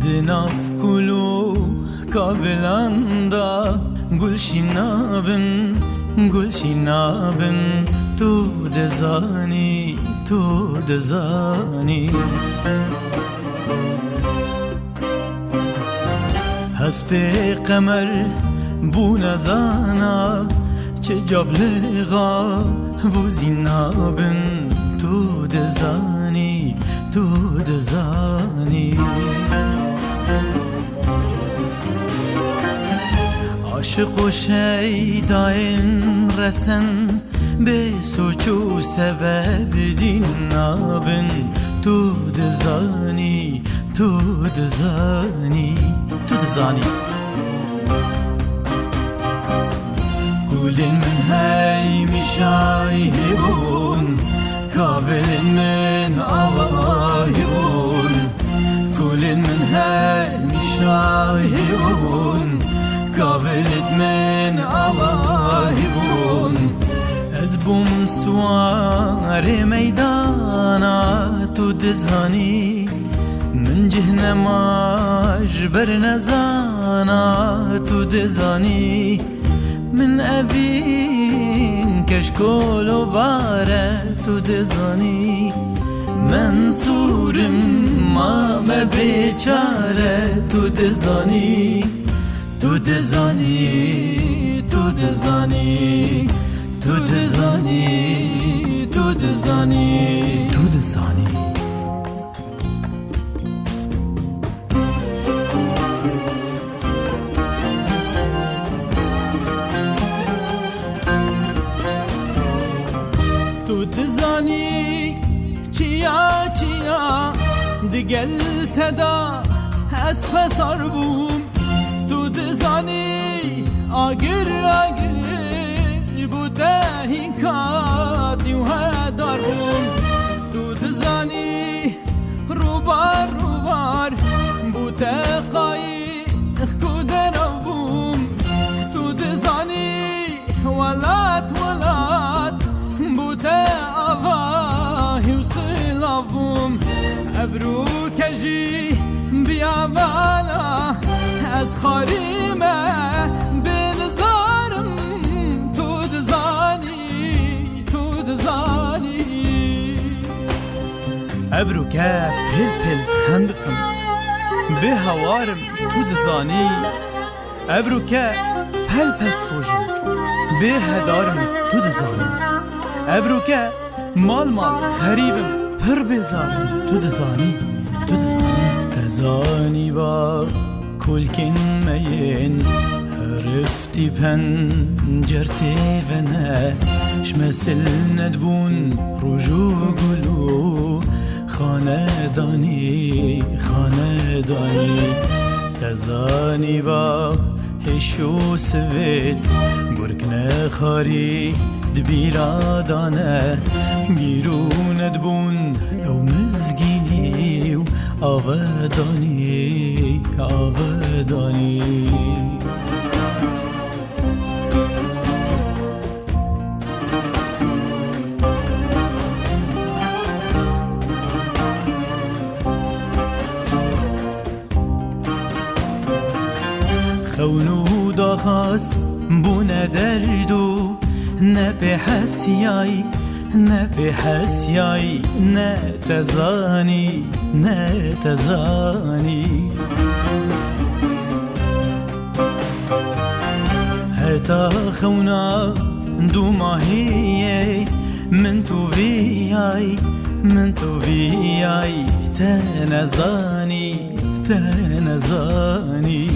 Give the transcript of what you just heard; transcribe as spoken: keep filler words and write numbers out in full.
Di nav kul û kavilan de gul şînabin, gul şînabin, tu dizanî, tu dizanî. Hespê qemer bûne zana, çi cablêxa vûzî nabin, tu dizanî, tu dizanî. Aşiq û şeydayên resen bê soç û sebeb dîn nabin, tu dizanî, tu dizanî, tu dizanî. Kulên min heymişayî hebûn, kavilên min avahî bûn. Kulên min hemîşa hebûn, kavilêt min avahî bûn. Ez bûm siwarê meydana, tu dizanî. Min cih nema ji ber nezana, tu dizanî. Min evîn keşkol û bare, tu dizanî. Mensûrim ma me bêçare, tu dizanî. Tu dizanî, tu dizanî, tu dizanî, tu dizanî. Tu dizanî. Tu dizanî çiya çiya digel te da ez xwesar bûm. Tu dizanî agir agir bû te hînka dîw hedar bûm. Tu dizanî rûbar rûbar bû te qayîx ku derav bûm. Tu dizanî welat welat bû te avahî û silav bûm. Evroke jî biyabana ez xwarî me bê nizarim, tu dizanî, tu dizanî. Evroke pêl pêl dixendiqim, bê hawar im, tu dizanî. Evroke pel pel sojim, bê hedar im, tu dizanî. Evroke mal mal xerîb im, pir bêzar im, tu dizanî, tu dizanî. Te zanî ba kulkên me yên herif tî pencer tê vene, ji me sil nedibûn roj û gul û xanedanî, xanedanî. Te zanî ba hêş û sivêt gurk nexarî di bîra dane, gîrû nedibûn ew mizgînî û avedanî, avedanî. Xewn û daxwaz bûne derd û ne pê hesiyayî, ne pê hesiyayî, ne te zanî, ne te zanî. Heta xewna dûmahiyê min tu viyayî, min tu viyayî, te nezanî, te nezanî.